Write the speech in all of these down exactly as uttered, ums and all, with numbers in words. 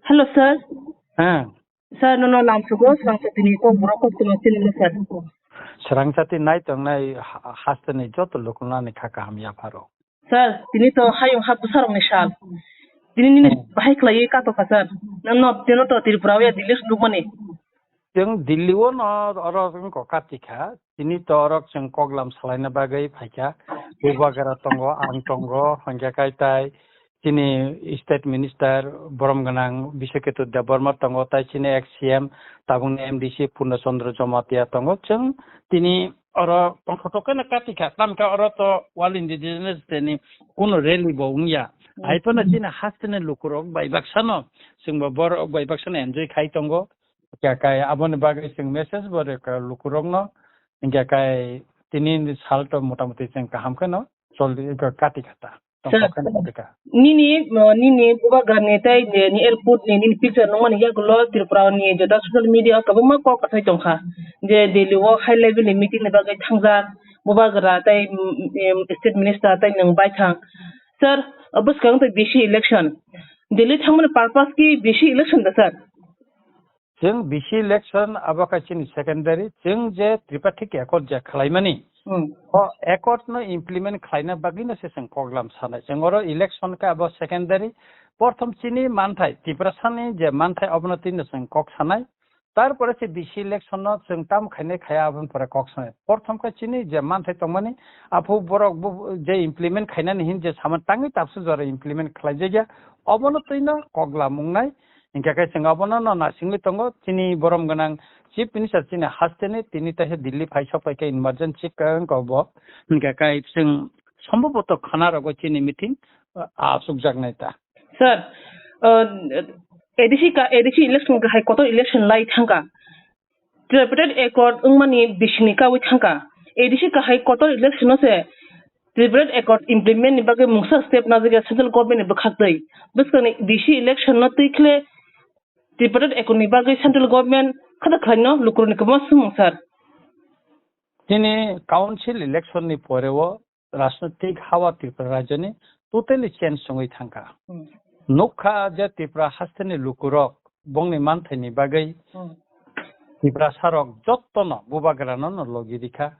Hello, sir. Heh. Sir, nono lamsugo, swrang satini kok borok kok tuma sinilo, sir. Swrang sati nai tongnai ha-, hasteni joto lukunani kha kaham yapharo. Sir, tini to hayung ha bwsarokni sal. Tini nini Hmm. bahai khlaiwi kato kha, sir. Nono, tino to Tripura o ya Delhi nukmani. Chwng Delhi o no oro wngkha kati kha. Tini to oro chwng koklam salaina bagwi phaikha. Bubagra tongo, ang tongo, hwnkhe kai tai chini State Minister borom gwnang Biswaketu Debbarma tongo, tai chini ex C M tabukni M D C Purna Chandra Jamatia tongo. Chwng tini oro tongthotok khe no kati kha, tamkhe oro to World Indigenous Day ni kuno rally bo wngya. Hmm. Hai phano chini hasteni lukurok bai baksa no, chwngbo borok bai baksa no enjoy khai tongo. Khe kai aboni bagwi chwng message bo rwkha lukurokno, hwnkhe kai tini ni sal to motamoti chwng kaham kheno choli kati kha ta. Sir, tongthok kheno kati kha. Nini, uh, nini bubagra ni tei ni, ni airport ni nini picture nungmani yagulo Tripura ni jota social media o kwbangma kok kwthai tongkha. Je Delhi o high level ni meeting ni bagwi thangjak bubagra tei, mm, mm, state minister tei nwng baithang. Sir, uh, bwskang tei B C election. Delhi thangmani purpose ki B C election da, sir? Chwng B C election abo khe chini secondary, chwng je Tripartite Accord je khlaimani, Hmm. o accord no implement khlaina bagwi no se chwng koklam sanai. Chwng oro election khe abo secondary, porthom chini manthai, Tiprasani je manthai obono twi no chwng kok sanai. Tarpore se B C election no chwng tam khainai khaya aboni pore kok sanai. Porthom khe chini je manthai tongmani, aphuru borok bo je implement khainani hin je saman tangwi tabsu jora implement khlaijakya, obono twi no koklam wngnai. Hingkhe khe chwng abono no nasingwi tongo, chini borom gwnang Chief Minister chini hasteni tini taisa Delhi phai sok pai khe emergency khe wngkha bo. Hingkhe khe chwng sombhoboto khana rogo chini meeting, ah, achukjaknai ta. Sir, uh, A D C ka, A D C election kahai kotor election lai thangkha. Tripartite Accord wngmani bisingni kaui thangkha. A D C kahai kotor election-o se Tripartite Accord implement ni bagwi mungsa step najagya central government ni bwkhaktwi. Bwskangni D C election-no twi khle Tripartite Accord ni bagwi central government khata khlaino lukurokni kwbangma swngmung, sir. Chini council election ni pore o rajnoitik hawa Tripura rajyoni totally change wngwi thangkha. Hmm. Nukha je Tripura hasteni lukurok bongni manthaini bagwi Hmm. Tiprasarok jottono bubagrano no logi rikha,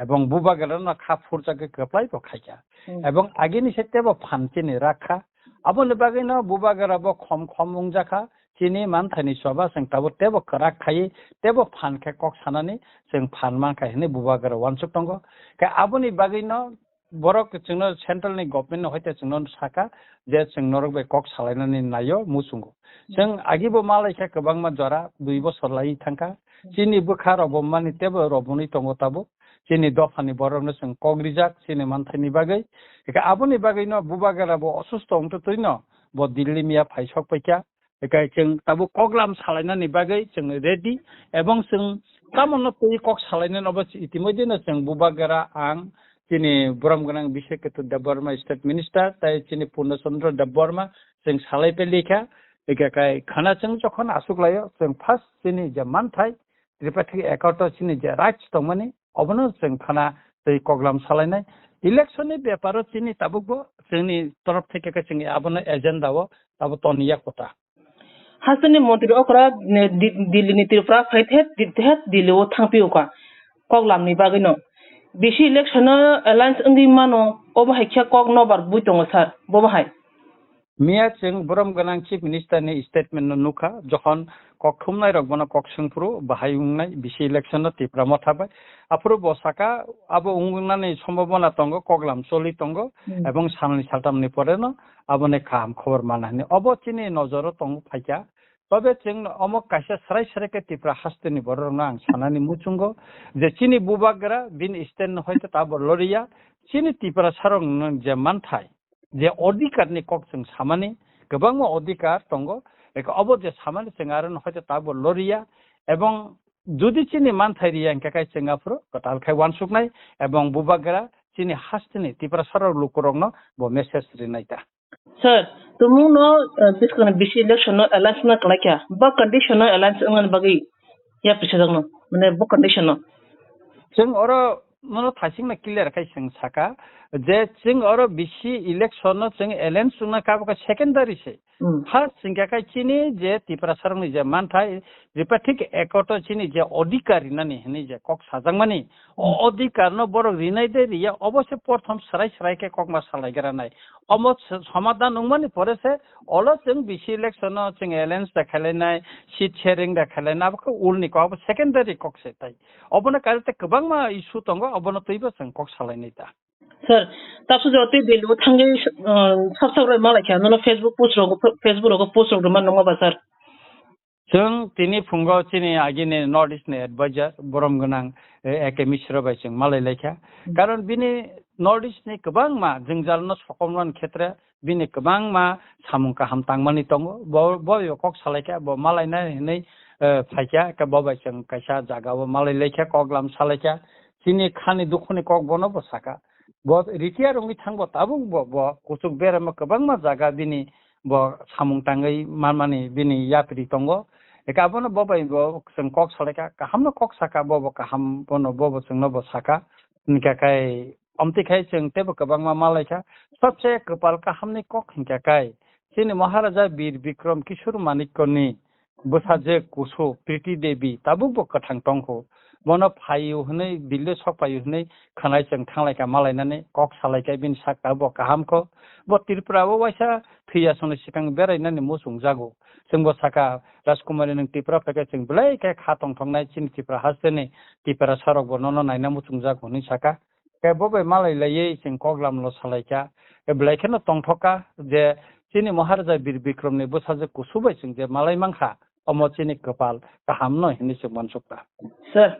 ebong bubagrano kha phurjagwi kwplai bo khaikha. Hmm. Ebong agini se tebo phan chini rakha. Aboni bagwino bubagra bo khom khom wngjakha. Chini manthaini choba chwng tabuk tebo kwrak khaiwi tebo phan khe kok sanani chwng phan mankha hinwi bubagra uansuk tongo. Khe aboni bagwino borok chwngno central ni government no hoite chwngno saka je chwng norok bai kok salainani naio muchungo. Chwng agibo malaikha kwbangma jora dui bosor lai thangkha. Chini bwkha rok bo mani tebo roboni tongo tabuk. Chini dophani borokno chwng kok rijak chini manthaini bagwi. Eka aboni bagwino bubagra bo osusto wngtwi twino bo Delhi miya phai sok paikha. Eka chwng tabuk koklam salainani bagwi chwng ready, ebong chwng tamono twi kok salainani obo itimoidheno chwng bubagra ang chini borom gwnang Biswaketu Debbarma State Minister tei chini Purna Chandra Debbarma chwng salai palikha. Eka kai khana chwng jokhon aswk laio chwng first chini je manthai Tripartite Accord o chini je rights tongmani, obono chwng khana tei koklam salainai. Election ni beparo chini tabukbo chwngni torof theke khe chwng abono agenda o abo toniya kota. Hasteni montri okra, ne, Di-, Delhi ni Tripura phai the, Di-, the Delhi o thangpi uka koklam ni bagwi no. B C election o alliance wngwi mano, obo hai khe kok nobar bui tongo sir, bobo hai. Miya chwng borom gwnang Chief Minister ni statement no nukha, jokhon kok thumnai rok bono kok swngphuru bahai wngnai B C election no Tipra Motha bai. Aphuru bo saka abo wngnani sombhabona tongo, koklam choli tongo, Hmm. ebong salni saltam ni pore no aboni kaham khobor mana hinwi. Obo chini nojoro tong phaikha. Tobe chwng omo kaisa srai srai khe Tipra hasteni borok rokno ang sanani muchungo je chini bubagra bini stand no hoite tabor loriya, chini Tipra sarok no je manthai, je odhikar ni kok chwng samani, kwbangma odhikar tongo, eko obo je samani chwng aro no hoite tabuk loriya, ebong jodi chini manthai riya hingkhe kai chwng aphuru kwtal khai uansuknai, ebong bubagra chini hasteni Tiprasa rok lukurokno bo message rinai ta. Sir, tumung no, eh, biskang B C election no alliance no kwlai kha, bo condition no alliance wngmani bagwi ya pisa jakno, mane bo condition no. Chwng oro nono thaisingno clear khai chwng saka, je chwng oro bisi election no chwng alliance chwngna kabo khe secondary se. Hmm. First chwngkha khe chini je Tiprasarokni je manthai, jepa thik ekoto chini je odhikar rinani hinwi je kok sajakmani, o Hmm. odhikar no borok rinai de riya, obo se porthom srai srai khe kokma salai gra nai. Omo s-, somadhan wngmani pore se olo chwng bisi election no chwng alliance da khailai nai, seat sharing da khailai nai, abo khe ulni kok, abo secondary kok se tai. Obono karwi tei kwbangma issue tongo, obono twibo chwng kok salai nai ta. Sir, tapsu jotwi belio thangwi, uh, sab sab roi malai kha, nono Facebook post rogo, Facebook rogo post rok rwma nangma ba, sir? Chwng tini phungo chini agini North East ni advisor, borom gwnang, eh, A K Mishra bai chwng malai lai kha. Hmm. Karon bini North East ni kwbangma jwngjalno sokomnani khetre bini kwbangma samung kaham tangmani tongo. Bo, bo kok salai kha, bo malai nai hinwi, eh, phai kha, khe bo bai chwng kaisa jaga o malai lai kha, kok lam salai kha. Chini khani dukhuni kok bono bo saka. Bo retire wngwi thangbo tabuk bo, bo kuchuk berama kwbangma jaga bini bo samung tangwi manmani bini yapri tongo. Eka abono bo bai bo chwng kok salaikha, kahamno kok saka, bo bo kaham bono bo bo chwngno bo saka. Hinkha khai omtwi khai chwng teibo kwbangma malaikha. Sobse kwpal kahamni kok hinkha khai chini Maharaja Bir Bikram Kishore Manikyani bwsajwk kusu Priti Devi tabukbo kwthang tongkhu. Bono phaio hwnwi, Delhi sok phaio hwnwi khwnai chwng thanglaikha malainani, kok salaikha bini sak tabukbo kahamkho. Bo Tripura o waisa thwiyasongni swkang berainani muchungjago. Chwngbo sakha, Rajkumari nwng Tripura phaikha chwng belai khe kha tongthoknai chini Tripura hasteni Tiprasarokbo nono naina muchungjago hwnwi sakha. Khe bo bai malai laiwi chwng kok lamlo salai kha. Khe belai kheno tongthok kha je chini Maharaja Bir Bikramni bwsajwk kusu bai chwng je malai mankha, omo chini kwpal kahamno hinwi chwng uansuk kha. Sir,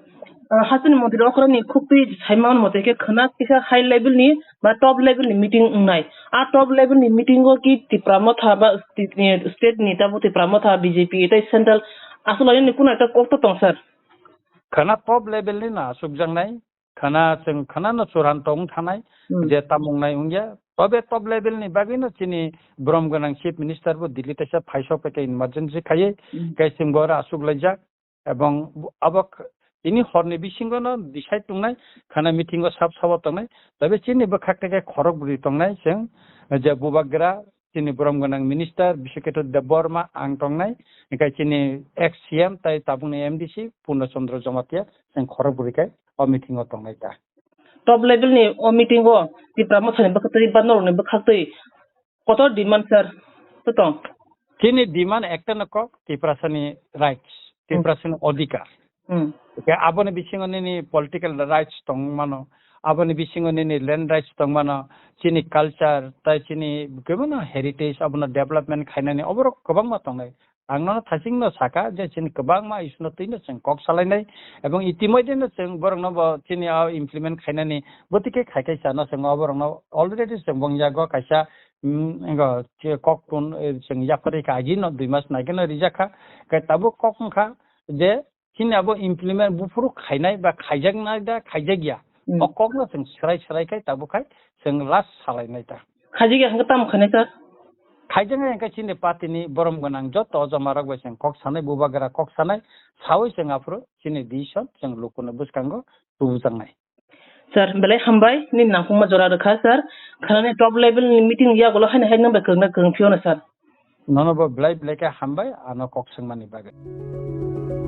ah, hasteni montri okhrani khuktwi saimano mote khe khwna kisa high level ni ba top level ni meeting wngnai. A top level ni meeting o ki Tipra Motha ba sti-, ni state ni tabo Tipra Motha B J P tei central aswk lainani kuna ekta kok to tong, sir? Khwna top level ni no aswkjaknai. Khana chwng khanano churhan tong thanai Hmm. je tamung nai wngya. Tobe top level ni bagwi no chini borom gwnang chief minister bo Delhi taisa phaisok pai khe emergency khaiwi Hmm. khe chwng bo oro aswk laijak. Ebong abo k-, tini horni bisingo no decide tongnai khana meeting o sab sabo tongnai. Tobe chini bwkhak tei khe khorok bwrwi tongnai chwng je bubagra chini borom gwnang minister Biswakhetra Debbarma ang tongnai, hinkhe chini ex C M tai tabukni M D C Purno Chandra Jamatia chwng khorok bwrwi khe o meeting o tongnai ta. Top level ni o meeting o Tipra Mothani bwkhaktwi ba norokni bwkhaktwi kotor demand, sir, to tong? Chini demand ekta no kok, Tiprasani rights, Hmm. Tiprasani odhikar. Hmm. Ke aboni bisingo nini political rights tong mano, aboni bisingo nini land rights tong mano, chini culture, tai chini kebono heritage, abono development khainani, oborok kwbangma tongnai. Ang nono thasingno saka je chini kwbangma issue no twino chwng kok salainai, ebong itimodheno chwng borokno bo chini o implement khainani bwtwi khe khai khai chano chwng oborokno already chwng bongyago kaisa, mm, ngo che kok tun, eh, chwng yapharwi kha agino dui mas naigeno rijak kha, khe tabuk kok wngkha je chini abo implement buphuru khainai ba khaijaknai da khaijakya. Hmm. O kokno chwng swrai swrai khai tabuk khai chwng last salainai ta. Khaijakya hwnkhe tamo khainai, sir? Khaijaknai hwnkhe chini party ni borom gwnang joto o joma rok bai chwng kok sanai, bubagra kok sanai, sawi chwng aphuru chini decision chwng lukuno bwskango tubujaknai. Sir, belai hambai, nini nangkukma jora rwkha, sir. Khanani top level ni meeting yagulo haino hai nang bai kwrwngna kwrwng phiyano, sir. Nono bo belai belai khe hambai ano kok swngmani bagwi.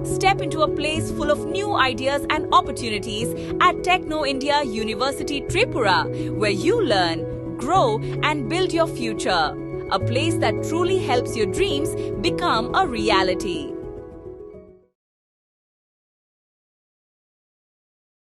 Step into a place full of new ideas and opportunities at Techno India University Tripura, where you learn, grow, and build your future. A place that truly helps your dreams become a reality.